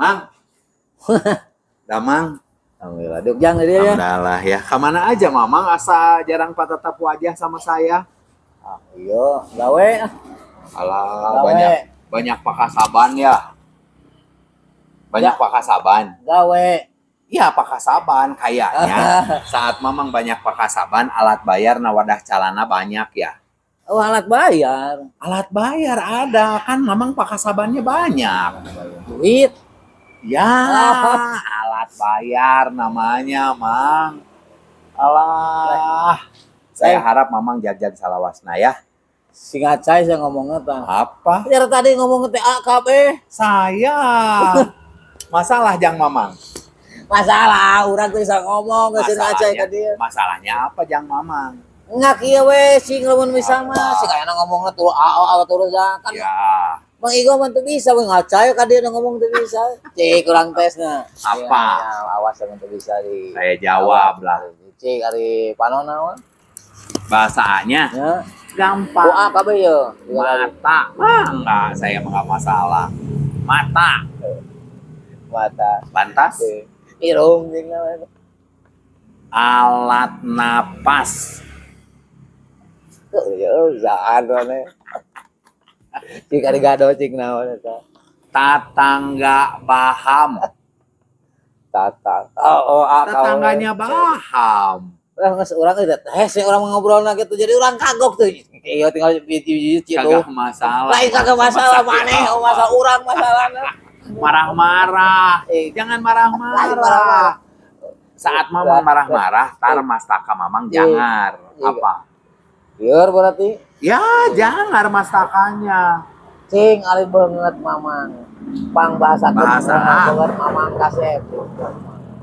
Mang. Damang. Alhamdulillah. Duk jang dia ya. Alhamdulillah ya. Kemana aja, Mamang, asa jarang patatap wajah sama saya? Ah, iya, gawe ah. Alah, Gawe. Banyak banyak pakasaban ya. Banyak Ya. pakasaban. Gawe. Iya, pakasaban kayaknya. Saat Mamang banyak pakasaban, alat bayar na wadah calana banyak ya. Oh, alat bayar. Alat bayar ada kan, Mamang pakasabannya banyak. Duit. Ya, alat bayar namanya, Mang. Alah. Saya harap Mamang jagjag salawasna ya. Singkat saya ngomongnya tah. Apa? Biar tadi ngomong teh AKB. Saya. Masalah jang Mamang. Masalah, urang tuh bisa ngomong geus ngacai ka dia. Masalahnya apa jang Mamang? Enggak kieu we sing lamun bisa mah sing aya ngomongna tuluy a a terus ya kan. Ya, Mang Igo mah teu bisa we ngacai ka dia ngomong teu bisa. Cik kurang tesna. Apa? Ya, awas lamun teu bisa di. Saya jawab lah. Cik ari panona mah. Bahasanya Ya. gampang. Oh, AKB ye. Mata. Mah enggak, saya mah enggak masalah. Mata. Mata. Lantas Irung jeung naon. Alat napas. Oh, ya usaan mana. Cik ari gado cik naon eta. Tatangga Baham. Tatang. Oh, ah, Tetangganya Baham. Lah geus urang teh hese urang ngobrolna gitu jadi urang kagok tuh. Iya, tinggal di Kagak masalah. Lain kagak masalah maneh, oh, masalah urang masalahna. Marah-marah. Eh, Jangan lain marah-marah. Marah-marah. Saat Mamang marah-marah, tar mastaka Mamang jangar. Iya. Apa? Lieur berarti. Ya, jangar mastakanya. Cing ari beungeut Mamang. Pang bahasa Bahasa. Beungeut Mamang kasep.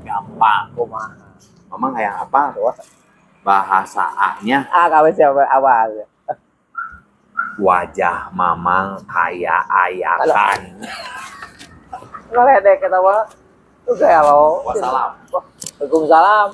Gampang. Kumaha? Mamang kayak apa? Bahasa A-nya Ah, kawe siapa awal. Wajah Mamang kayak ayakan. Ngaledek eta mah. Tuh kayak lo. Wassalam. Waalaikumsalam.